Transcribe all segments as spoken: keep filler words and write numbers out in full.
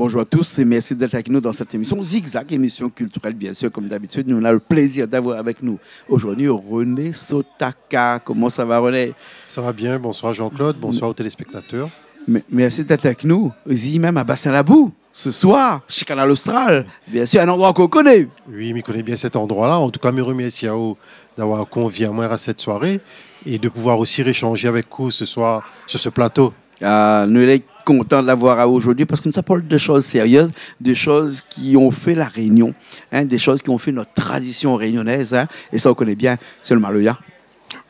Bonjour à tous et merci d'être avec nous dans cette émission Zigzag, émission culturelle, bien sûr, comme d'habitude. Nous avons le plaisir d'avoir avec nous aujourd'hui René Sotaka. Comment ça va, René ? Ça va bien, bonsoir Jean-Claude, bonsoir aux téléspectateurs. Me-, merci d'être avec nous, isi mèm à Bassin Labou, ce soir, chez Kanal Austral, bien sûr, un endroit qu'on connaît. Oui, mi koné bien cet endroit-là. En tout cas, mi remèrsi aou d'avoir konvié amoin à cette soirée et de pouvoir aussi échanger avec vous ce soir sur ce plateau. Ah, nou lé kontan d'avoir aou zordi parske nou sa parl de shoz sérié, de shoz ki la fé La Rényon, hein, de shoz ki la fé nout tradision rényonèz, hein, é sa, ou koné bien, sé le maloya.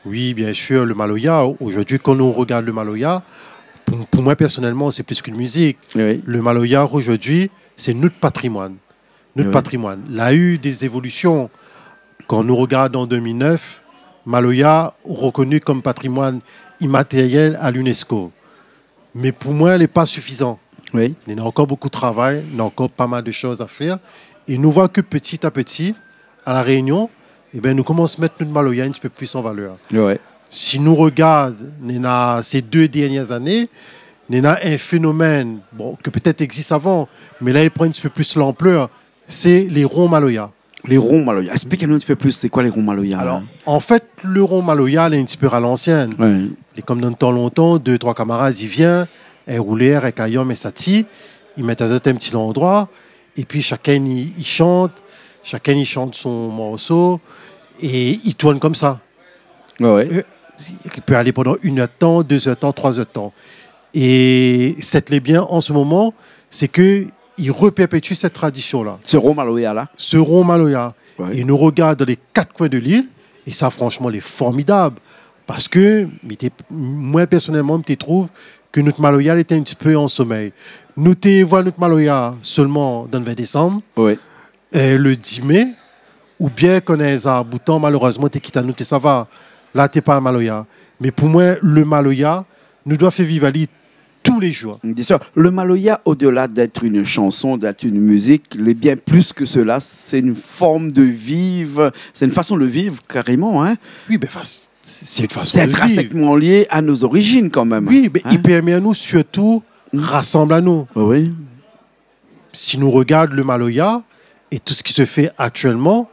Oui, bien sûr, le maloya, aujourd'hui, quand on regarde le maloya, pour, pour moi personnellement, c'est plus qu'une musique. Oui. Le maloya, aujourd'hui, c'est notre patrimoine. Notre Oui. patrimoine. La u des évolutions. Quand on regarde en deux mille neuf, maloya reconnu comme patrimoine immatériel à l'UNESCO. Mais pour moi, elle n'est pas suffisante. Oui. Il y a encore beaucoup de travail, il y a encore pas mal de choses à faire. Et nous voyons que petit à petit, à La Réunion, eh ben, nou komans mèt nout maloya un petit peu plus en valeur. Ouais. Si nou regard, néna, ces deux dernières années, néna un phénomène, bon, que peut-être existe avant, mais là, il prend un petit peu plus l'ampleur, c'est les ronds maloya. Les ronds maloya. Explique-nous un petit peu plus, c'est quoi les ronds maloya, là ? Alors, en fait, le rond maloya, il est un petit peu à l'ancienne. Ouais. Il est comme dans le temps longtemps, deux, trois camarades, ils viennent, un rouleur, un kayanm, un sati, ils mettent à eux un petit endroit, et puis chacun, il, il chante, chacun, il chante son morceau, et ils tournent comme ça. Ouais, ouais. Euh, il peut aller pendant une heure de temps, deux heures de temps, trois heures de temps. Et ce qui est bien en ce moment, c'est que il reperpétue cette tradition-là. Ce rond maloya-là. Ce rond maloya. Ouais. Et nou regard dans les quatre coins de l'île, et ça, franchement, il est formidable. Parce que, mi té, moi, personnellement, mi té trouv que nout maloya, il était un petit peu en sommeil. Nou té voi nout maloya seulement dans le vingt décembre. Ouais. Euh, le dix mai, oubien kan néna in zarboutan, malheureusement, té kit anou, té sava. La, té pa maloya. Mais pour moi, le maloya, nou doi fé viv ali tous les jours. Bien sûr. Le maloya, au-delà d'être une chanson, d'être une musique, il est bien plus que cela. C'est une forme de vivre, c'est une façon de vivre, carrément, hein. Oui, ben, fa-, c'est une façon de vivre. C'est intrinsèquement lié à nos origines, quand même. Oui, mais il permet à nous surtout rassembler à nous. Oui. Si nou regard le maloya et tout ce qui se fait actuellement,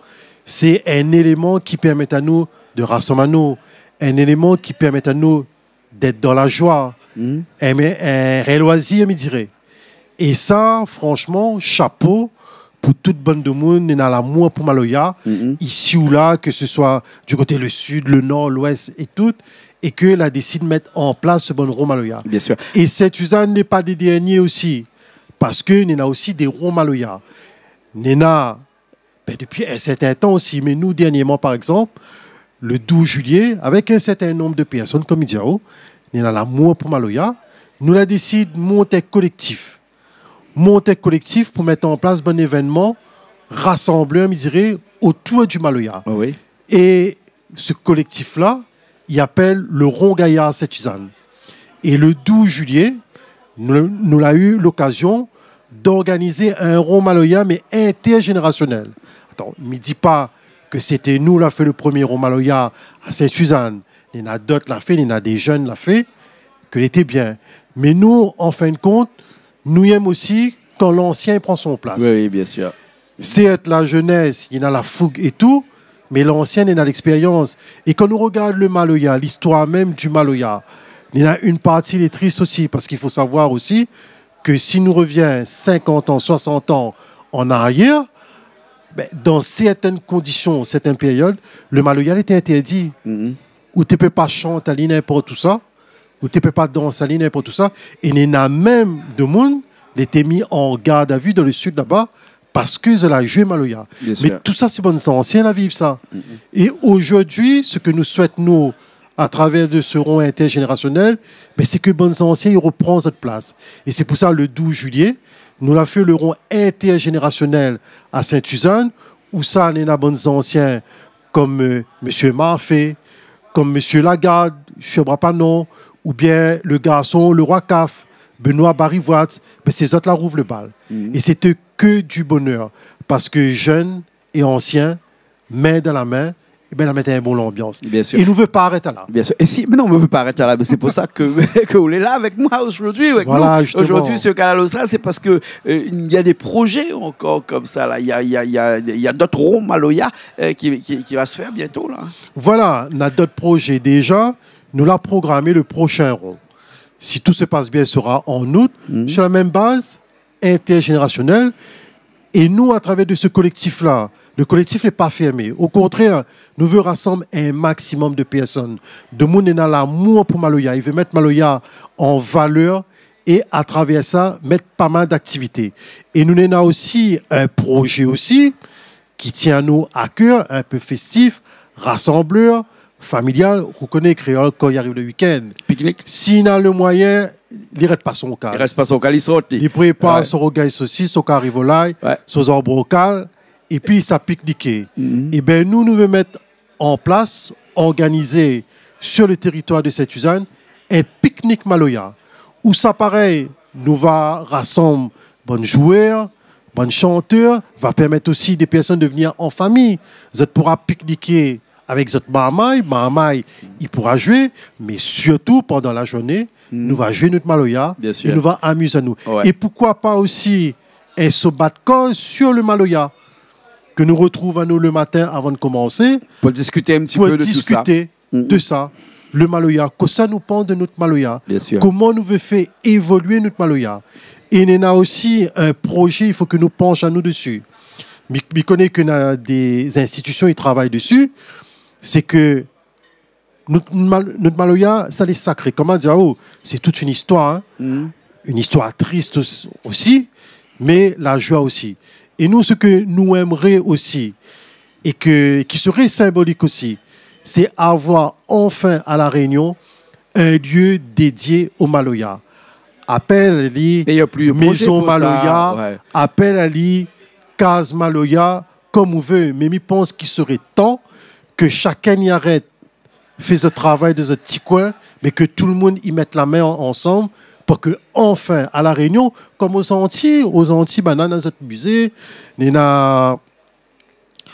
c'est un élément qui permet à nous de rassembler à nous, un élément qui permet à nous d'être dans la joie, un, un réel loisir, mi diré. Et ça, franchement, chapeau pour tout bann demoun néna lamour pour maloya, isi ou la, que ce soit du côté le sud, le nord, l'ouest et tout, et que la décide mettre en place ce bann rond maloya. Bien sûr. Et Sainte-Suzanne n'est pas des derniers aussi, parce que néna aussi des ronds maloya. Néna, ben, depuis un certain temps aussi, mais nous, dernièrement, par exemple, le douze juillet, avec un certain nombre de personnes, comme mi di aou, néna lamour pour maloya, nou la désid mont in collectif. Mont in collectif pour mettre en place bann événement rassembleur, mi diré, autour du maloya. Ah oui. Et ce collectif-là, il appelle le Rond Gaillard Sainte-Suzanne. Et le douze juillet, nou, nou la eu l'occasion d'organiser un rond maloya, mais intergénérationnel. Attends, mi di pa que c'était nous la fé le premier rond maloya à Sainte-Suzanne. Néna d'ot la fé, néna des jeunes la fé, que lété bien. Mais nou, en fin de compte, nou yèm aussi kan l'ancien pran son place. Oui, oui, bien sûr. Certes, la jeunesse, néna la fougue et tout, mais l'ancien néna l'expérience. Et quand nou regard le maloya, l'histoire même du maloya, néna une partie lé triste aussi, parce qu'il faut savoir aussi que si nou revien cinquante ans, soixante ans en arrière, ben, dans certaines conditions, certaines périodes, le maloya lété interdit. Mhm. Ou té pé pa shant ali n'importe ousa, ou té pé pa dans ali n'importe ousa. É néna mèm demoun lété mis en garde à vue dans le sud là-bas parce que zot la joué maloya. Bien sûr. Mais tout ça, c'est bann zansien la viv sa. Mhm. Et aujourd'hui, ce que nous souhaitons, nous, à travers de ce rond intergénérationnel, ben, c'est que bann zansien i repran zot place. Et c'est pour ça, le douze juillet, nou la fé le rond intergénérationnel à Sainte-Suzanne, ousa néna bann zansien comme, euh, Monsieur Marfé, comme Monsieur Lagarde, Sieur Brapanon, oubien le garson, le roi Kaf, Benoît Barivoit, ben, sé zot la rouv le bal. Mhm. Et c'était que du bonheur. Parce que jeunes et anciens, main dans la main, ébin, la mèt in bon lanbians. Bien sûr. É nou vé pa arèt la. Bien sûr. É si, mé non, nou vé pa arèt la, mé sé pou sa ke, ke ou lé la avèk moin zordi, avèk nou. Voilà, justement. Zordi, si Kanal Austral, sé parske, euh, il y a des projets encore comme ça, là. Il y a, il y a, il y a, il y a d'autres ronds maloya, euh, qui, qui, qui va se faire bientôt, là. Voilà, nou na dot projé déza. Nou la programé le proshin ron. Si tout se pass bien, sera an out, sur la mèm baz, intergénérationnel. É nou, a travèr de se kolèktif-la, le kolèktif lé pa fèrmé. O kontrèr, nou vé rasanm in maksimòm de pèrsone. Demoun néna lamour pou maloya. I vé mèt maloya an valèr é, a travèr sa, mèt pa mal d'aktivité. É nou néna osi in projé osi, ki tien anou a kèr, in pé fèstif, rasanblèr, familial, ou koné kréol, kan i ariv le week-end. Piknik. Si néna le moiyin, li rès pa son kaz. Li rès pa son kaz, li sort, li. Li prépar son rougay sosis, son kari volay, son zanbrokal, épi sa pikniké. Ébin, nou, nou vé mèt an plas, organizé sur le territoire de Sainte-Suzanne, in piknik maloya. Ousa parèy, nou va rasanm bann zouèr, bann shantèr, va pèrmèt osi dé pèrsone de vnir an famiy. Zot poura pikniké avèk zot marmay, marmay i poura zoué, mé sirtou pandan la zourné, nou va zoué nout maloya, é nou va amiz anou. É poukoi pa osi in so bat kor sur le maloya ke nou rotrouv anou le matin avan de komansé, pou diskité in ti pé de tout sa. Pou diskité de sa, le maloya, kosa nou pans de nout maloya, koman nou vé fé évolié nout maloya. É néna osi in projé, i fo ke nou pansh anou dési. Mi, mi koné ke néna dé zinstitision i travay dési, sé ke nout mal-, nout maloya, sa lé sakré. Koman dir, oh, sé tout in istoir, in. In istoir tris os-, osi, mé la zoi osi. É nou, se ke nou èmré osi, é ke, ki sré sinbolik osi, sé avoir anfin a La Rényon in lieu dédié o maloya. Apèl ali Mézon Maloya, apèl ali Kaz Maloya, kom ou vé. Mé mi pans ki sré tan ke shakinn i arèt fé zot travay de zot ti koin, mé ke tout le moun i mèt la min an-, ansanm, pou ke anfin, a La Rényon, kom o Zantiy, o Zantiy, banna néna zot mizé, néna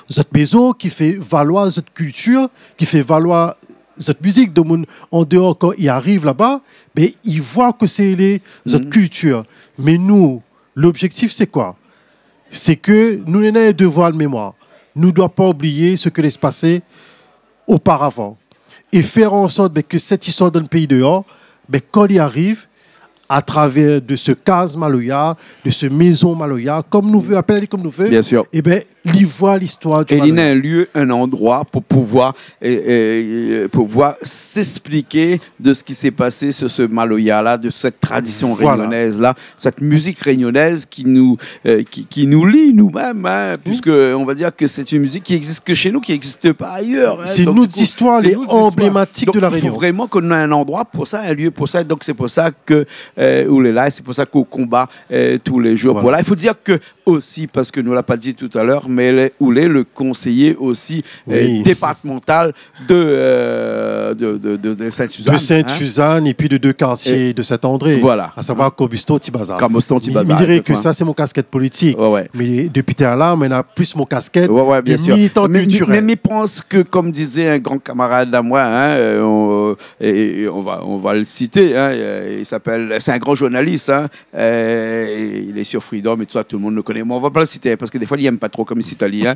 zot mézon ki fé valoir zot kiltir, ki fé valoir zot mizik. Demoun an déor, kan i ariv laba, bin, i voi ke sé lé zot kiltir. Mé nou, lobzèktif, sé koi ? Sé ke nou néna in devoir de mémoir. Nou doi pa oublié se ke lé pasé oparavan. É fèr an sort, bin, ke sèt istoir dan le péi déor, bin, kan li ariv, a travèr de se Kaz Maloya, de se Mézon Maloya, kom nou vé, apèl ali kom nou vé, ébin, li voi listoir di Maloya. É li néna in lieu, in androi pou pouvoir, é, é, pou pouvoir s'expliquer de ce qui s'est passé sur ce maloya-là, de cette tradition réunionnaise-là, cette musique réunionnaise qui nous, euh, qui, qui nous lie nous-mêmes, hein, puisque on va dire que c'est une musique qui existe que chez nous, qui existe pas ailleurs, hein. Sé nout zistoir, lé anblématik de La Rényon. Donc, il faut vraiment qu'on ait un endroit pour ça, un lieu pour ça. Donc, c'est pour ça que, euh, ou lé la, é sé pou sa k'ou konba, euh, tous les jours. Voilà. Voilà. Il faut dire que aussi, parske nou la pa di talèr, mé lé, ou lé le conseiller aussi, euh, départemental de, euh, de, de, de, de Sainte-Suzanne, hein. De Sainte-Suzanne et puis de deux quartiers de Saint-André, à savoir Cambuston, Petit Bazar. Cambuston, Petit Bazar, exactement. Mi, mi diré ke sa, sé mon kaskèt politik. Ouais, ouais. Mé dopi talèr la, mi néna plis mon kaskèt de militan kiltirèl. Ouais, ouais, bien sûr. Mé, mé, mé mi pans ke, comme disait un grand camarade à moi, hein, euh, on, et, et on va, on va le citer, hein, euh, il s'appelle, c'est un grand journaliste, hein, euh, et il est sur Freedom et tout ça, tout le monde le connaît. Bon, on va pas le citer, hein, parce que des fois, il aime pas trop comme il cite Ali, hein.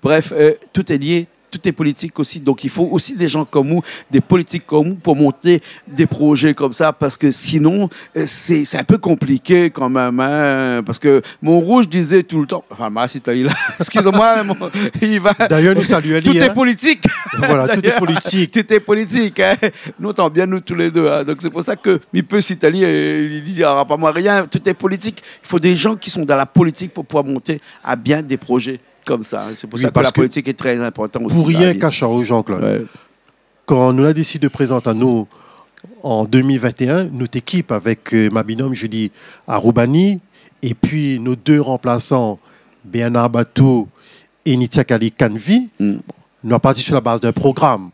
Bref, euh, tout est lié, tout est politique aussi. Donc, il faut aussi des gens comme vous, des politiques comme vous, pour monter des projets comme ça, parce que sinon, euh, c'est, c'est un peu compliqué quand même, hein, parce que Montrouge disait tout le temps, enfin, ma, c'est Ali là, excusez-moi, mon, il va. D'ailleurs, nous saluons Ali, hein. Tout est politique. Voilà, tout est politique. Tout est politique, hein. Nou antann bien, nou tou lé dé, hein. Donk, sé pou sa ke mi pé sité ali, euh, li dira pa moin rien. Tout est politique. Il faut des gens qui sont dans la politique pour pouvoir monter à bien des projets comme ça, hein. Oui, parce que la politique est très importante aussi dans la vie. Pou rien kash aou, Jean-Claude. Ouais. Kan nou la désid prézant anou an deux mille vingt et un, nout ékip avèk, euh, ma binòm Julie Aroubani, épi nos deux remplaçants, Bernard Batou é Nitya Kali Kanvi, nou la parti sur la base d'un programme.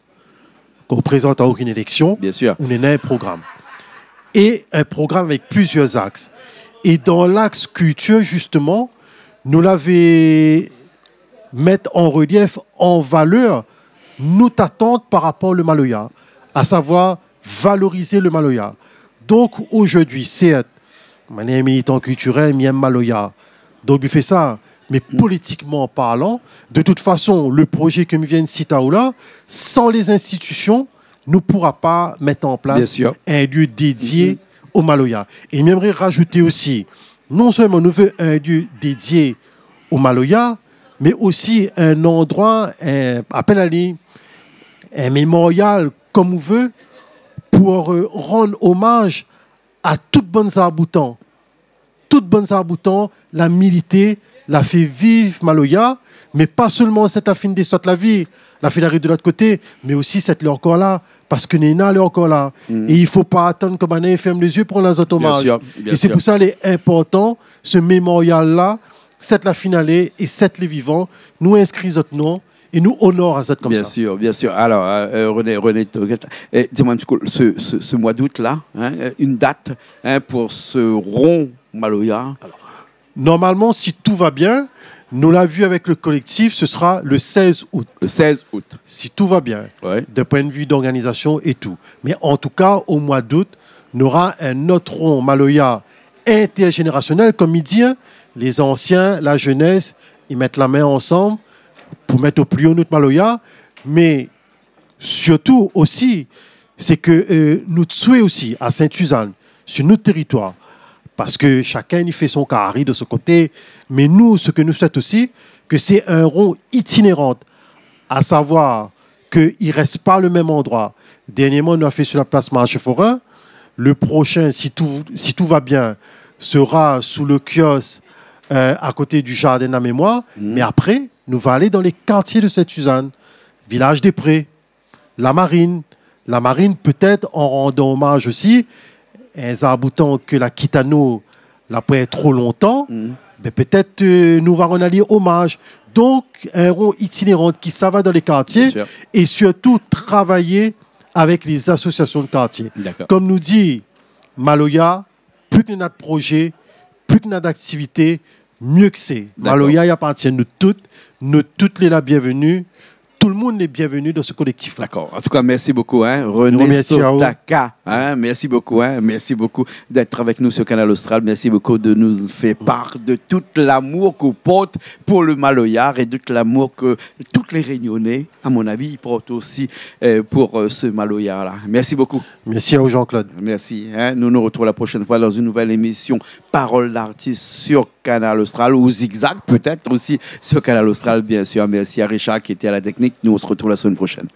Kan ou prézant aou in éléksion, ou néna in program. É in program avèk plizièr zaks. É dan laks kiltir, zistoman, nou lavé mèt an relièf, an valèr, nout atant par rapor le maloya, a savoir valoriz le maloya. Donk, ojourdui, sèrt, moin lé in militan kiltirèl, mi èm maloya. Donk, mi fé sa. Mé politikman parlan, de tout fason, le projé ke mi vien sit aou la, san lé zinstitision, nou poura pa mèt an plas in lieu dédié o maloya. É mi èmré rajout osi, non sèlman nou vé in lieu dédié o maloya, mé osi in landroi, in, apèl ali in mémorial, kom ou vé, pou, euh, rann omaz a tout bann zarboutan. Tout bann zarboutan la milité, la fé viv maloya, mé pa sèlman sèt la fine désot la vi, la fine ariv de lot koté, mé osi sèt lé ankor la, parske néna lé ankor la. É i fo pa atann ke banna i fèrm lé zié pou rann azot omaz. É sé pou sa lé inportan, se mémorial la, sèt la fine alé é sèt lé vivan, nou inskri zot non é nou onor azot komsa. Bien sûr, bien sûr. Alors, euh, euh, René, René, euh, dis-moi un petit coup, ce, ce, ce mois d'août-là, hein, euh, une date, hein, pour ce rond maloya. Alors, normalman, si tout va bien, nou la vu avèk le kolektif, ce sera le seize août. Le seize août. Si tout va bien, d'un point de vue d'organisation et tout. Mais en tout cas, au mois d'août, nora in ot rond maloya intergénérationnel, kom i di, hein, les anciens, la jeunesse, i mèt la min ansanm pou mèt o pli o nout maloya, mé sirtou osi, sé ke, euh, nout soué osi a Sint-Sizane, su nout téritoir, parske shakinn i fé son kari de son koté, mé nou, se ke nou souèt osi, ke sé in rond itinéran, a savoir ke i rès pa le mèm androi. Dernièrman, nou la fé su la plas Marché Forin. Le proshin, si tout, si tout va bien, sera su le kiosk, euh, a koté du Jardin de la Mémoire. Mé apré, nou va alé dan lé kartié de Sint-Sizane, Vilaz dé Pré, La Marine. La Marine, pétèt an randan omaz osi in zarboutan ke la kit anou la poin tro lontan, bin pétèt, euh, nou va rann ali omaz. Donk, in rond itinéran ki sava dan lé kartié é sirtou travay avèk lé zasosiasion de kartié. Kom nou di, maloya, plis ke néna de projé, plis ke néna d'aktivité, mié ke sé. Maloya i apartien nou tout, nou tout lé la bienvenu, tout le moun lé bienvenu dan se kolektif-la. D'accord. En tout cas, merci beaucoup, hein, René Sotaka, hein, merci beaucoup, hein, merci beaucoup d'être avec nous sur Kanal Austral. Merci beaucoup de nous faire part de tout l'amour qu'on porte pour le maloya et tout l'amour que tous les Réunionnais, à mon avis, ils portent aussi, euh, pour, euh, ce maloya-là. Merci beaucoup. Merci à vous, Jean-Claude. Merci, hein. Nous nous retrouvons la prochaine fois dans une nouvelle émission Parole d'artiste sur Kanal Austral ou Zigzag peut-être aussi sur Kanal Austral, bien sûr. Merci à Richard qui était à la technique. Nous, on se retrouve la semaine prochaine.